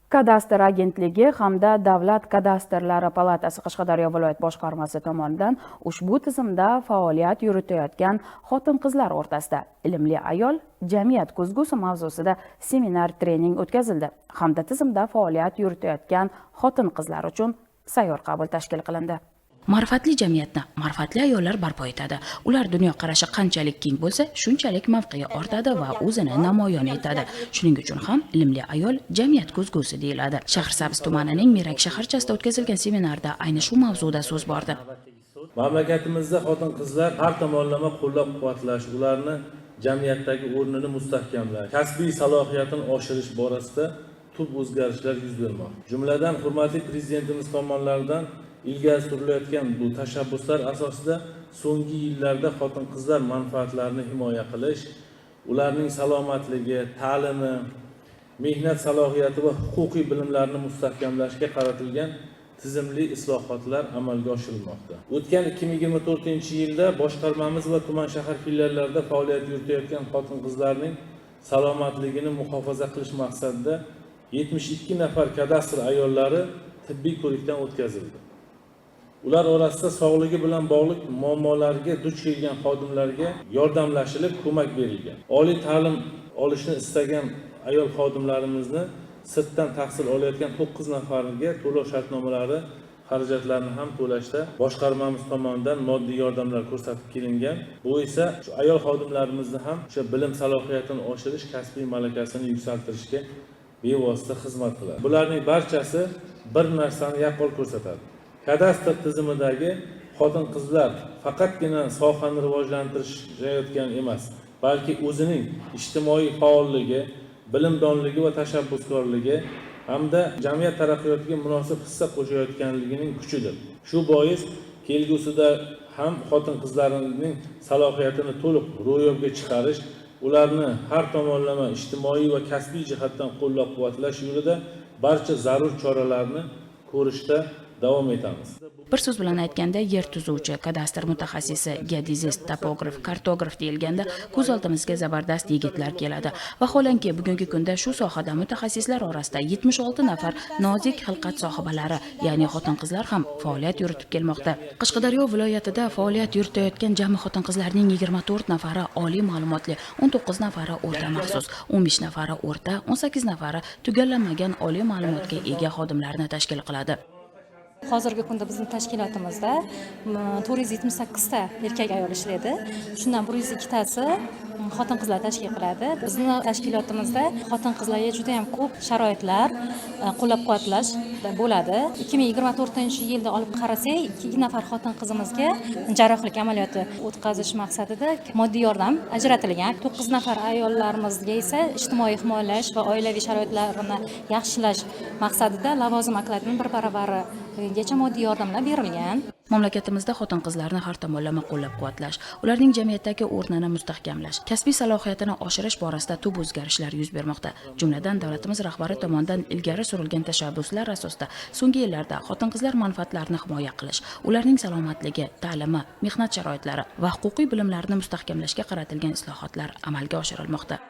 Kadastr agentligi hamda Davlat kadastrlari palatasi Qashqadaryo viloyat boshqarmasi tomonidan ushbu tizimda faoliyat yuritayotgan xotin-qizlar o'rtasida "Ilmli ayol – jamiyat ko'zgusi" mavzusida seminar trening o'tkazildi hamda tizimda faoliyat yuritayotgan xotin-qizlar uchun sayyor qabul tashkil qilindi. Ma'rifatli jamiyatni ma'rifatli ayollar barpo etadi. Ular dunyoqarashi qanchalik keng bo'lsa, shunchalik mavqei ortadi va o'zini namoyon etadi. Shuning uchun ham ilmli ayol jamiyat ko'zgusi deyiladi. Shahrisabz tumanining Merak shaharchasida o'tkazilgan seminarda ayni shu mavzuda so'z bordi. Mamlakatimizda xotin qizlar har tomonlama qo'llab quvvatlash, ularni jamiyatdagi o'rnini mustahkamlash, kasbiy salohiyatini oshirish borasida tub o'zgarishlar yuz bermoqda. Jumladan, hurmatli Prezidentimiz tomonidan ilgari surilayotgan bu tashabbuslar asosida so'nggi yillarda xotin qizlar manfaatlarini himoya qilish, ularning salomatligi, ta'limi, mehnat salohiyati va huquqiy bilimlarini mustahkamlashga qaratilgan tizimli islohotlar amalga oshirilmoqda. O'tgan 2024 yilda boshqarmamiz va tuman, shahar filiallarida faoliyat yuritayotgan xotin qizlarning salomatligini muhofaza qilish maqsadida 72 nafar kadastr ayollari tibbiy ko'rikdan o'tkazildi. Ular orasida sog'ligi bilan bog'liq muammolarga duch kelgan xodimlarga yordamlashilib, ko'mak berilgan. Oliy ta'lim olishni istagan ayol xodimlarimizni, sirtdan tahsil olayotgan 9 nafariga to'lov shartnomalari xarajatlarini ham to'lashda boshqarmamiz tomonidan moddiy yordamlar ko'rsatib kelingan. Bu esa shu ayol xodimlarimizni ham o'sha bilim salohiyatini oshirish, kasbiy malakasini yuksaltirishga bevosita xizmat qiladi. Bularning barchasi bir narsani yaqqol ko'rsatadi: kadastr tizimidagi xotin qizlar faqatgina sohani rivojlantirishayotgan emas, balki o'zining ijtimoiy faolligi, bilimdonligi va tashabbuskorligi hamda jamiyat taraqqiyotiga munosib hissa qo'shayotganligining kuchidir. Shu bois kelgusida ham xotin qizlarning salohiyatini to'liq ro'yobga chiqarish, ularni har tomonlama ijtimoiy va kasbiy jihatdan qo'llab quvvatlash yo'lida barcha zarur choralarni ko'rishda davom etamiz. Bir so'z bilan aytganda, yer tuzuvchi, kadastr mutaxassisi, geodezist, topograf, kartograf deyilganda ko'z oldimizga zabardast yigitlar keladi. Vaholanki, bugungi kunda shu sohada mutaxassislar orasida 76 nafar nozik xilqat sohibalari, ya'ni xotin-qizlar ham faoliyat yuritib kelmoqda. Qashqadaryo viloyatida faoliyat yuritayotgan jami xotin-qizlarning 24 nafari oliy ma'lumotli, 19 nafari o'rta maxsus, 15 nafari o'rta, 18 nafari tugallanmagan oliy ma'lumotga ega xodimlarni tashkil qiladi. Hozirgi kunda bizni tashkilotimizda 478 ta erkak ayol ishlaydi. Shundan 102 tasi xotin qizlar tashkil qiladi. Bizni tashkilotimizda xotin qizlarga juda yam ko'p sharoitlar, qo'llab quvvatlash bo'ladi. 2024 yilda olib qarasak, ikki nafar xotin qizimizga jarrohlik amaliyoti o'tkazish maqsadida moddiy yordam ajratilgan. To'qqiz nafar ayollarimizga esa ijtimoiy himoyalash va oilaviy sharoitlarini yaxshilash maqsadida lavozim okladini bir baravarigacha moddiy yordamlar berilgan. Mamlakatimizda xotin-qizlarni har tomonlama qo'llab-quvvatlash, ularning jamiyatdagi o'rnini mustahkamlash, kasbiy salohiyatini oshirish borasida tub o'zgarishlar yuz bermoqda. Jumladan, davlatimiz rahbari tomonidan ilgari surilgan tashabbuslar asosida so'nggi yillarda xotin-qizlar manfaatlarini himoya qilish, ularning salomatligi, ta'limi, mehnat sharoitlari va huquqiy bilimlarini mustahkamlashga qaratilgan islohotlar amalga oshirilmoqda.